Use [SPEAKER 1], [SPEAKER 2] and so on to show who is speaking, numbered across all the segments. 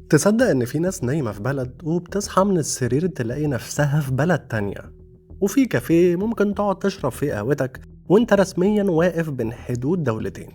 [SPEAKER 1] تصدق إن في ناس نايمة في بلد وبتصحى من السرير تلاقي نفسها في بلد تانية، وفي كافيه ممكن تقعد تشرب فيه قهوتك وانت رسميا واقف بين حدود دولتين.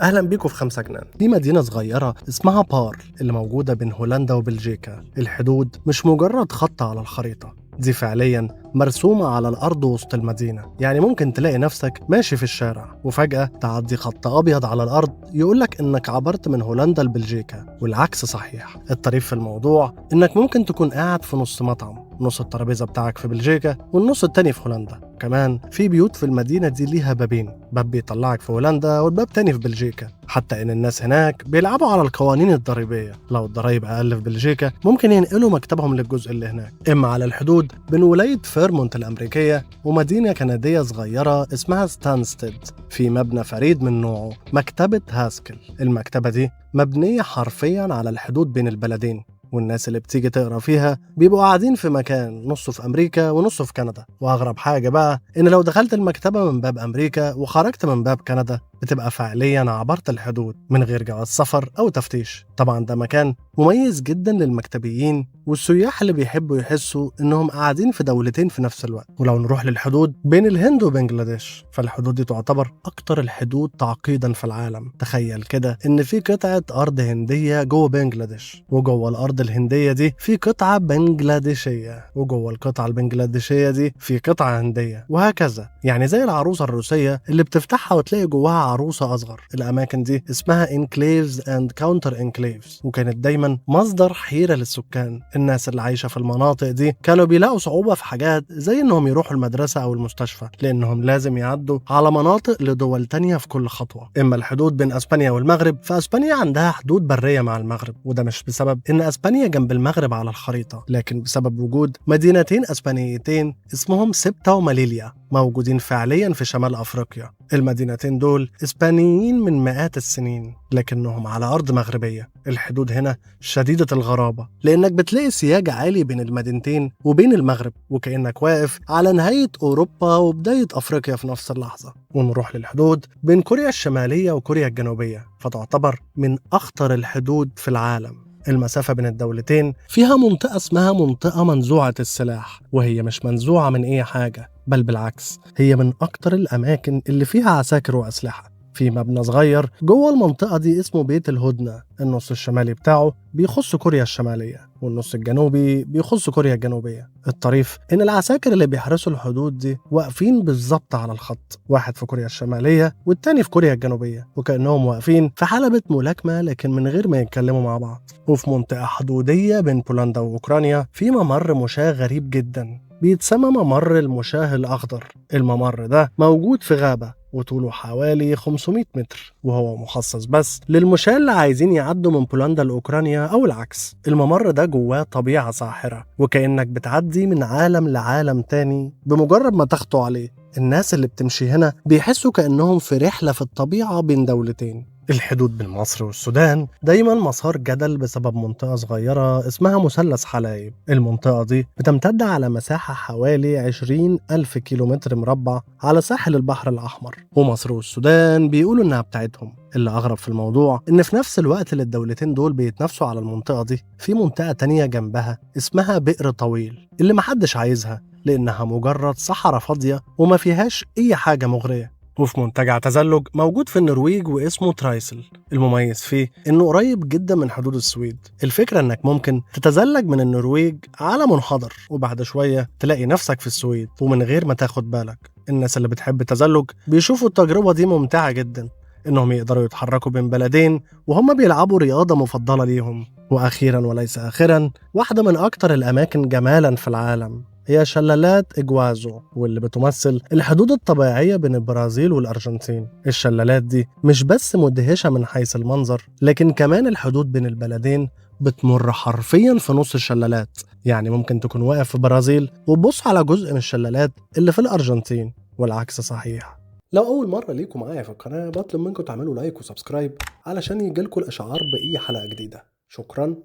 [SPEAKER 1] أهلا بيكم في خمسة جنان. دي مدينة صغيرة اسمها بارل اللي موجودة بين هولندا وبلجيكا. الحدود مش مجرد خط على الخريطة، دي فعليا مرسومة على الأرض وسط المدينة. يعني ممكن تلاقي نفسك ماشي في الشارع وفجأة تعدي خط أبيض على الأرض يقولك إنك عبرت من هولندا لبلجيكا، والعكس صحيح. الطريف في الموضوع إنك ممكن تكون قاعد في نص مطعم، نص الترابيزة بتاعك في بلجيكا والنص التاني في هولندا. كمان في بيوت في المدينة دي ليها بابين، باب بيطلعك في هولندا والباب تاني في بلجيكا. حتى إن الناس هناك بيلعبوا على القوانين الضريبية، لو الضرايب أقل في بلجيكا ممكن ينقلوا مكتبهم للجزء اللي هناك. إما على الحدود بين ولاية فيرمونت الأمريكية ومدينة كندية صغيرة اسمها ستانستيد، في مبنى فريد من نوعه، مكتبة هاسكل. المكتبة دي مبنية حرفيا على الحدود بين البلدين، والناس اللي بتيجي تقرا فيها بيبقوا قاعدين في مكان نصه في امريكا ونصه في كندا. واغرب حاجة بقى ان لو دخلت المكتبة من باب امريكا وخرجت من باب كندا بتبقى فعليا عبرت الحدود من غير جواز سفر او تفتيش. طبعا ده مكان مميز جدا للمكتبيين والسياح اللي بيحبوا يحسوا انهم قاعدين في دولتين في نفس الوقت. ولو نروح للحدود بين الهند وبنجلاديش، فالحدود دي تعتبر اكتر الحدود تعقيدا في العالم. تخيل كده ان في قطعه ارض هنديه جوه بنجلاديش، وجوه الارض الهندية دي في قطعه بنجلاديشيه، وجوه القطعة البنجلاديشيه دي في قطعه هنديه، وهكذا. يعني زي العروسة الروسية اللي بتفتحها وتلاقي جواها عروسه اصغر. الاماكن دي اسمها enclaves and counter enclaves، وكانت دايما مصدر حيره للسكان. الناس اللي عايشه في المناطق دي كانوا بيلاقوا صعوبة في حاجات زي انهم يروحوا المدرسة او المستشفى، لانهم لازم يعدوا على مناطق لدول تانية في كل خطوة. اما الحدود بين اسبانيا والمغرب، فاسبانيا عندها حدود برية مع المغرب، وده مش بسبب ان اسبانيا جنب المغرب على الخريطة، لكن بسبب وجود مدينتين اسبانيتين اسمهم سبتا وماليليا موجودين فعليا في شمال افريقيا. المدينتين دول اسبانيين من مئات السنين، لكنهم على ارض مغربية. الحدود هنا شديدة الغرابة، لانك بتلاقي سياج عالي بين المدينتين وبين المغرب، وكانك واقف على نهاية اوروبا وبداية افريقيا في نفس اللحظة. ونروح للحدود بين كوريا الشمالية وكوريا الجنوبية، فتعتبر من اخطر الحدود في العالم. المسافة بين الدولتين فيها منطقة اسمها منطقة منزوعة السلاح، وهي مش منزوعة من أي حاجة، بل بالعكس هي من أكتر الأماكن اللي فيها عساكر وأسلحة. في مبنى صغير جوه المنطقة دي اسمه بيت الهدنة، النص الشمالي بتاعه بيخص كوريا الشمالية والنص الجنوبي بيخص كوريا الجنوبية. الطريف إن العساكر اللي بيحرسوا الحدود دي واقفين بالظبط على الخط، واحد في كوريا الشمالية والتاني في كوريا الجنوبية، وكأنهم واقفين في حلبة ملاكمة لكن من غير ما يتكلموا مع بعض. وفي منطقة حدودية بين بولندا وأوكرانيا في ممر مشاة غريب جدا بيتسمى ممر المشاة الأخضر. الممر ده موجود في غابة وطوله حوالي 500 متر، وهو مخصص بس للمشاة اللي عايزين يعدوا من بولندا لأوكرانيا أو العكس. الممر ده جواه طبيعة ساحرة، وكأنك بتعدي من عالم لعالم تاني بمجرد ما تخطو عليه. الناس اللي بتمشي هنا بيحسوا كأنهم في رحلة في الطبيعة بين دولتين. الحدود بين مصر والسودان دايما مسار جدل بسبب منطقة صغيرة اسمها مثلث حلايب. المنطقة دي بتمتد على مساحة حوالي 20,000 كيلومتر مربع على ساحل البحر الأحمر، ومصر والسودان بيقولوا إنها بتاعتهم. اللي أغرب في الموضوع إن في نفس الوقت اللي الدولتين دول بيتنافسوا على المنطقة دي، في منطقة تانية جنبها اسمها بئر طويل اللي محدش عايزها لأنها مجرد صحراء فاضية وما فيهاش أي حاجة مغرية. وفي منتجع تزلج موجود في النرويج واسمه ترايسل، المميز فيه انه قريب جدا من حدود السويد. الفكرة انك ممكن تتزلج من النرويج على منحدر وبعد شوية تلاقي نفسك في السويد ومن غير ما تاخد بالك. الناس اللي بتحب التزلج بيشوفوا التجربة دي ممتعة جدا، انهم يقدروا يتحركوا بين بلدين وهم بيلعبوا رياضة مفضلة ليهم. واخيرا وليس اخرا، واحدة من اكتر الاماكن جمالا في العالم هي شلالات إجوازو، واللي بتمثل الحدود الطبيعية بين البرازيل والأرجنتين. الشلالات دي مش بس مدهشة من حيث المنظر، لكن كمان الحدود بين البلدين بتمر حرفيا في نص الشلالات. يعني ممكن تكون واقف في البرازيل وتبص على جزء من الشلالات اللي في الأرجنتين، والعكس صحيح. لو أول مرة ليكم معايا في القناة بطلب منكم تعملوا like و subscribe علشان يجيلكم الإشعار بأي حلقة جديدة. شكرا.